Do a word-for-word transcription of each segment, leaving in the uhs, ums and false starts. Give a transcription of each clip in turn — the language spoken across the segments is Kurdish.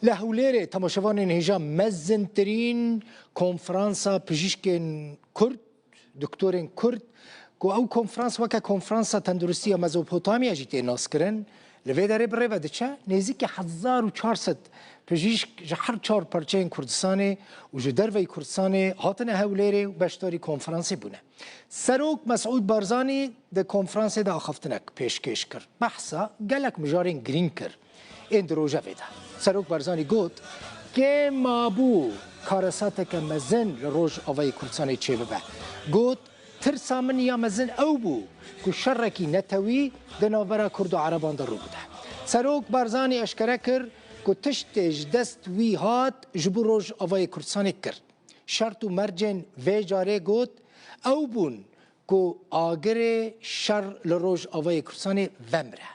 Li Hewlêrê temaşevanên hêja mezintirîn konferansa pijîşkên Kurd, doktorên Kurd, ku ew konferans weke konferansa tenduristiya Mezopotamya jî tê naskirin, li vê derê bi rê ve diçe. Nêzîkî hezar û çar sed pijîşk ji her çar parçeyên Kurdistanê û ji derveyî Kurdistanê hatine Hewlêrê û beşdarî konferansê bûne. Serok Mesûd Barzanî di konferansê de axaftinek pêşkêş kir. Behsa gelek mijarên girîng kir ên di rojevê de. Serok Barzanî got, kêm mabû karesateke mezin li Rojavayê Kurdistanê çêbibe. Got, tirsa min ya mezin ew bû ku şerekî netewî di navbera Kurd û Ereban de rû bide. Serok Barzanî eşkere kir ku tiştê ji dest wî hat ji bo Rojavayê Kurdistanê kir. Şert û mercên vê carê got, ew bûn ku agirê şer li Rojavayê Kurdistanê vemire.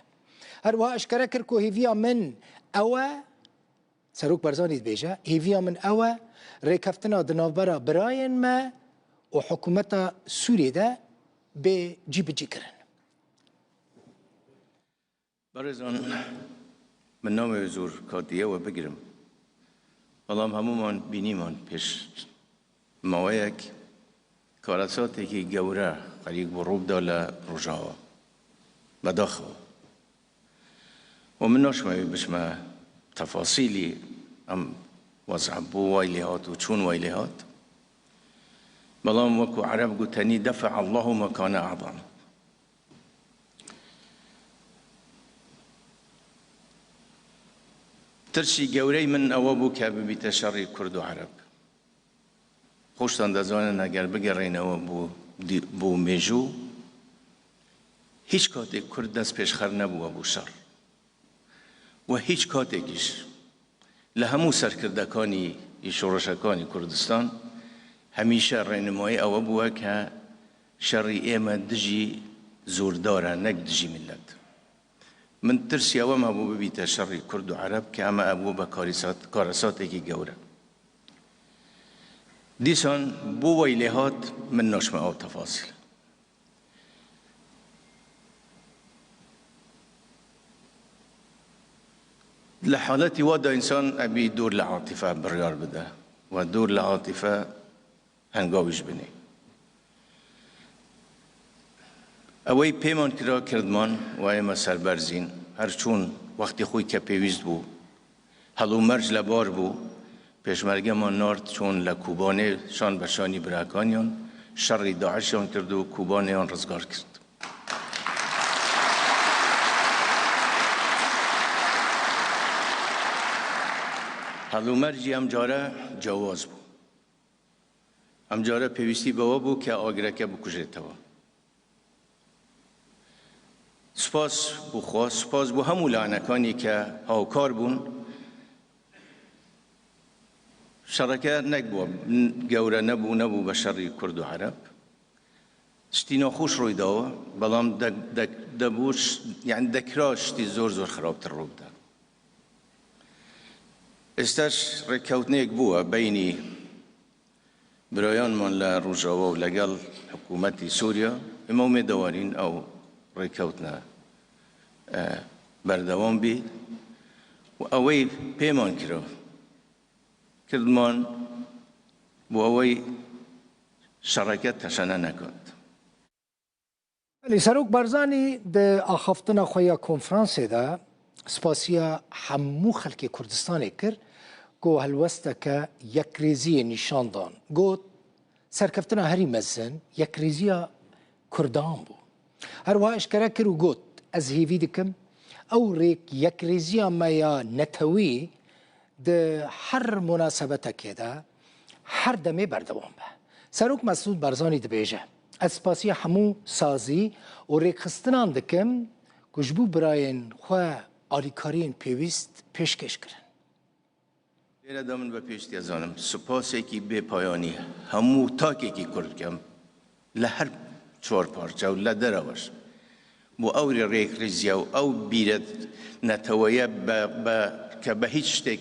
Her wiha eşkere kir ku hêviya min ew e, Serok Barzanî dibêje, hêviya min ew e, rêkeftina di navbera birayên me û hikûmeta Sûriyê de bê cîbicîkirin. Berêzan, min namê zor katiye we bigirim. Belam hemûman bînîman pêş maweyek, karesatekî gewre xelîk bi rû bida li Rojava. Bedaxew. Û min naşme wî bişme tefasîlî em wez'a bû way lê hat û çûn way lê hat. Belam wekû Ereb gotenî, "Defe Allahu ma kane a'zam." Tirsî gewrey min ewa bû ke bibîte şerî Kurd û Ereb. Xweştan dizanin eger bigerînewe bo dî-, bo mêjû, hîç katê Kurd dest pêşxer nebûwe bo şer. We hîç katêkî jî li hemû serkirdekanî yê şoreşekanî Kurdistan hemîşe rênimayî ewe bûye ke şerî ême dijî zordar e, nek dijî milet. Min tirsiya we me bû bibîte şerî Kurd û Ereb ke eme ev bû be karisat-, karesatekî gewre. Dîsan bo wey lê hat, min naşme ew tefasîl. Li haletî wa de însan ebî dûr li atîfe biryar bide. We dûr li atîfe hengawî ji binê. Ewey pêman kira kirdman û ême serberzîn. Her çûn wextê xwe ke pêwîst bû. Hel û merc lebar bû. Pêşmergeman nard çûn li Kobanê şan be şanî birakaniyan, şerî DAIŞiyan kird û Kobaneyan rizgar kird. Hel û mercî em care cewaz bû. Em care pêwîstî be we bû ke agireke bikujêtewe. Spas bo xwe, spas bo hemû lanekanî ke hawkar bûn. Şereke nek bû, gewre nebû, nebû be şerî Kurd û Ereb. Ştî naxweş rûy dawe, belam de, de, debû ş-, yani dekira ştî zor zor xirabtir rû bide. Êsteş rêkewtinêk bû beynî birayan man li Rojava û legel hikûmetî Sûriya, ême û mêdewarîn ew rêkewtine, e, berdewam bî û ewey pêman kiro. Kirdman bo ewey şereke teşene nekat. Belê, Serok Barzanî di axaftina xwe ya konferansê de spasiya hemû xelkê Kurdistanê kir ku helwesteke yekrêziyê nîşan dan. Got, serkeftina herî mezin yekrêziya Kurdan bû. Her wiha eşkere kir û got, ez hêvî dikim ew rêk yekrêziya me ya netewî di her munasebetekê de, her demê berdewam be. Serok Mesûd Barzanî dibêje, ez spasiya hemû sazî û rêkxistinan dikim ku ji bo birayên xwe alîkariyên pêwîst pêşkêş kirin. Lêre de min bi pêştiye zanim, sipasekî bê payanî hemû takekî Kurd dikim. Li her çar parçe û li derewa jî. Bo ew rê rêkrêziya û ew bîret neteweye be, be, ke be hîç ştêk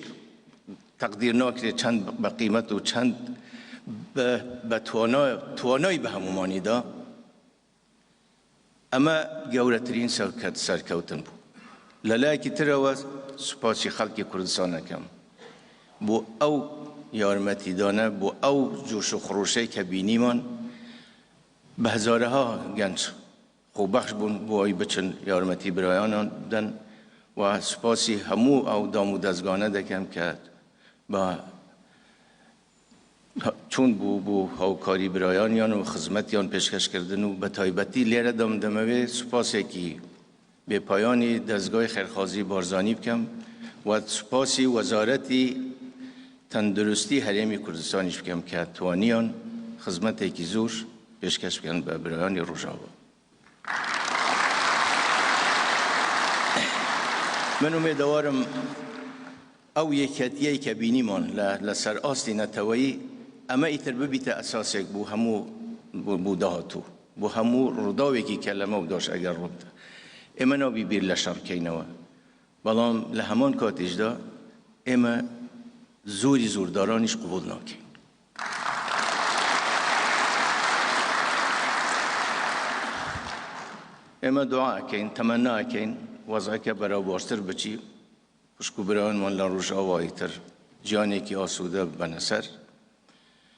teqdîr nakirê, çend be qîmet û çend be, be twana-, twanayî bi hemûmanî da. Eme gewretirîn serket-, serkewtin bû. Li layekî tire we spasî xelkê Kurdistan dikim. Bo ew yarmetîdane, bo ew coş û xroşê ke bînîman, bi hezareha genç xwebexş bûn bo wî biçin yarmetî birayanan bidin. Wa spasî hemû ew dam û dezgane dikim ke ba çûn bû, bû hawkarî birayaniyan û xizmetiyan pêşkeş kirdin û bi taybetî lêre de min demewê spasekî bêpayanî dezgahê xêrxwazî Barzanî bikim. Wet spasî Wezaretî Tenduristî Herêmî Kurdistanî jî bikim ke twaniyan xizmetekî zor pêşkeş bikin bi birayanî Rojava. Min umêdewar im ew yeketiyê ke bînîman li, li ser astî neteweyî, eme îtir bibîte esasek bo hemû, bo, bo dahatû, bo hemû rûdawekî ke li me û daş eger rû bide. Ê me nabî bîr leşan bikeyneve. Belam li heman katî jî de ê me zorî zordaranî jî qubûl nakin. Ê me dua ekeyn, temenna ekeyn, wezeke bera baştir biçî, xwişk û birayan wan li Rojava îtir ciyanekî asûde bibene ser.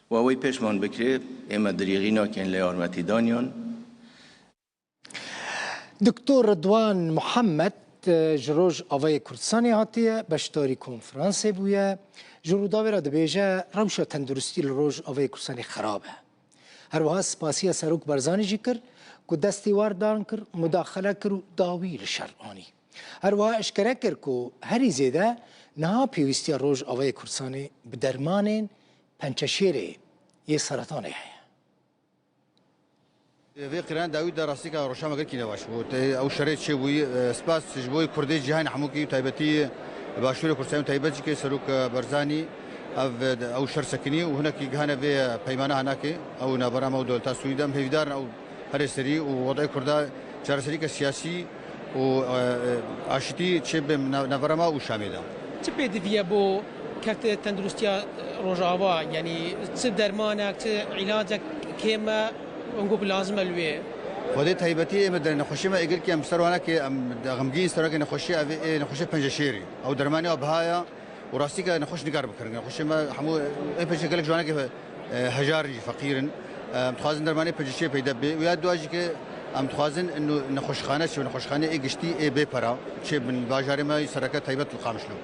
Wa wê pêşman bikirê, ê me dirîxî nakin lê yarmetîdaniyan. Doktor Ridwan Muhammed, e, ji Rojavayê Kurdistanê hatiye, beşdarî konferansê bûye. Ji Rûdawê re dibêje, rewşa tenduristî li Rojavayê Kurdistanê xerab e. Her wiha spasiya Serok Barzanî jî kir, ku destê war dan kir, mudaxele kir û dawî li şer anî. Her wiha eşkere kir, ku herî zêde niha pêwîstiya Rojavayê Kurdistanê bi dermanên pençeşêrê yê seretanê heye. Vê qîrana dawî de rastîka roşa me gelkî ne baş bû. Te ew şerê çêbûyî, e, spas ji bo Kurdê cîhanê hemûkî û taybetî Başûrê Kurdistanê û taybet jî ke Serok, e, Barzanî ev, e, ew şer sekinî û hinekî gihane vê, e, peymana hanakê ew navbera me û dewleta Sûrî de. Em hêvîdar in ew here serî û wedayê Kurda çareserîke siyasî û, e, e, aşitî çêbe nav-, navbera me û Şamê de. Çi pêdivî ye bo kertê tenduristiya Rojava? Yanî çi dermanek, çi îlacek kêm e, ango ku lazim e li wê? Xwedê taybetî ê me de nexweşê me êgilkî em ser wanekê em xemgîn ser wanekê nexweşî, ev ê nexweşê penceşêrî. Ew dermanê wa biha ye û rastî ke nexweş nikar bikirin. Nexweşê me hemû ê penceşê gelek ji wanekê, e, hejar in jî, feqîr in. E, em dixwazin dermanê penceşêrê peyda bê. Û ya dua jî ke em dixwazin inu nexweşxane çi, nexweşxane ê giştî ê bê pera çê bin bajarê me sereke taybet li Qamişlo.